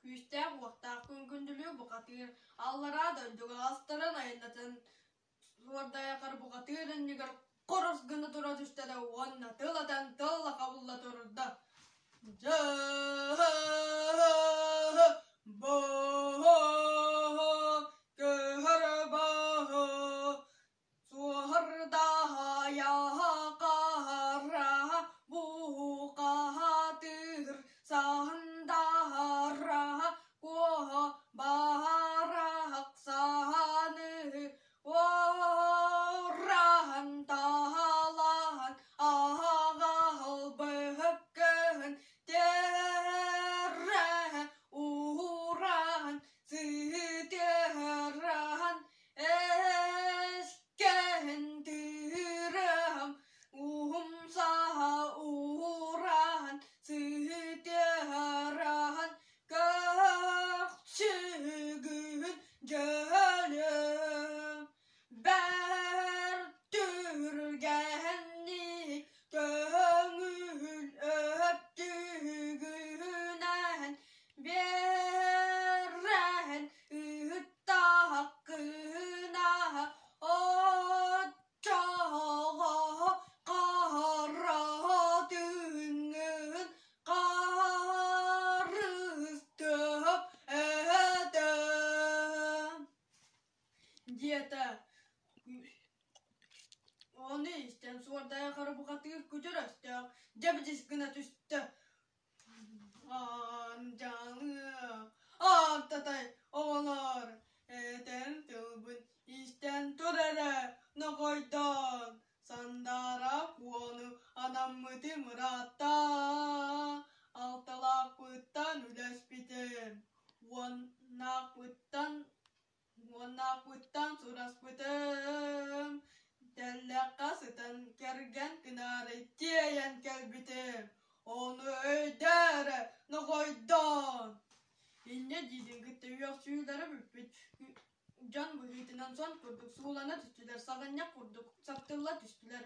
Күүстээх уохтаах күн күндүлүү бухатыыр аллараа дойдуга астарын айаннатан суордайахар бухатыыр иннигэр хорус гына тура түстэ да уонна тыл атан тылла хабылла турда. Дьэ бо көһөр баһы Суоһардаһайаһа буһуқаһатыыр саһындаһараһа куоһа баһараһахсаһаны уораһан таһалаһан аһаҕаһылбыһыккыһын тэрэһэ уһураһан сыһытыараһан Эскэһин тыырыһам, уһум саһа уураһан, сыһытыараһан, көхсүгүһүн дьөлөм. Бэрт түргэһэнник көҥүл өттүгүнэн биэрэһэн Ыыттааххына оччоҕо хара түүҥҥүн харыстыам этэ диэтэ. Ону истэн суордайа хара бухатыыр күтүр өстөөх дьэбидис гына түстэ. Аан-дьаҥы, ааттатай оҕолоор, этэн тылбын истэн тур эрэ, нохойдоон, Сандаара Куону анаммытым ыраатта, алталаахпыттан үлэспитим, уоннаахпыттан Уоннаахпыттан сураспытым, тэллэххэ сытан кэргэн гынаары тиэйэн кэлбитим, ону өйдөө эрэ, нохойдоон Инньэ диирин кытта үөхсүүлэрэ бүппүт дьон быһыытынан сон курдук суулана түстүлэр, саҕынньах курдук саптылла түстүлэр.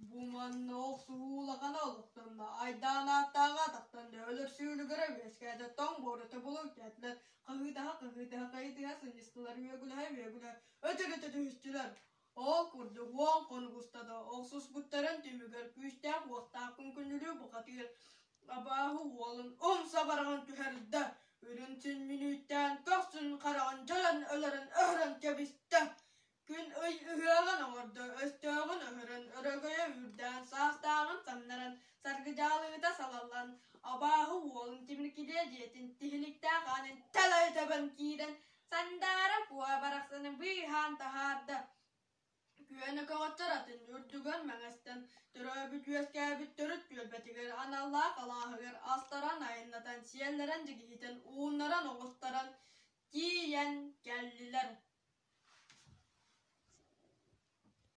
Бу манна охсуһуу улахана олохтонно, айдаан ааттааҕа атахтанна, өлөрсүүлүгэрэ үөскээтэ, тоҥ буората була үктээтилэр, хаһыытаһа-хаһыытаһа хайытыһа сынньыстылар, үөгүлэһэ-үөгүлэһэ өтөрүтэ түһүстүлэр. Ол курдук уон хонук устата охсуспуттарын түмүгэр күүстээх уохтаах күҥкүнүлүү бухатыыр абааһы уолун умса бараҕын түһэрдэ, үрүҥ сүнньүнүүттээн көхсүн хараҕын дьөлөн өлөрөн өһөрөн кэбистэ. Күн ый ыһыаҕын оҥордо, өстөөҕүн өһөрөн, өрөгөйө үүрдээн, саастааҕын самнаран, саргыдьаалыыта салаллан, абааһы уолун тимиркилиэ дьиэтин тиһиликтээх аанын тэлэй тэбэн киирэн, Сандаара куо барахсаны быыһаан таһаарда. Күөнэ көҕөттөр атын үрдүгэр мэҥэстэн, төрөөбүт-үөскээбит төрүт түөлбэтигэр аналлаах алааһыгар астаран айаннатан, сиэллэрэн дьигиһитэн, ууннаран оҕустаран тиийэн.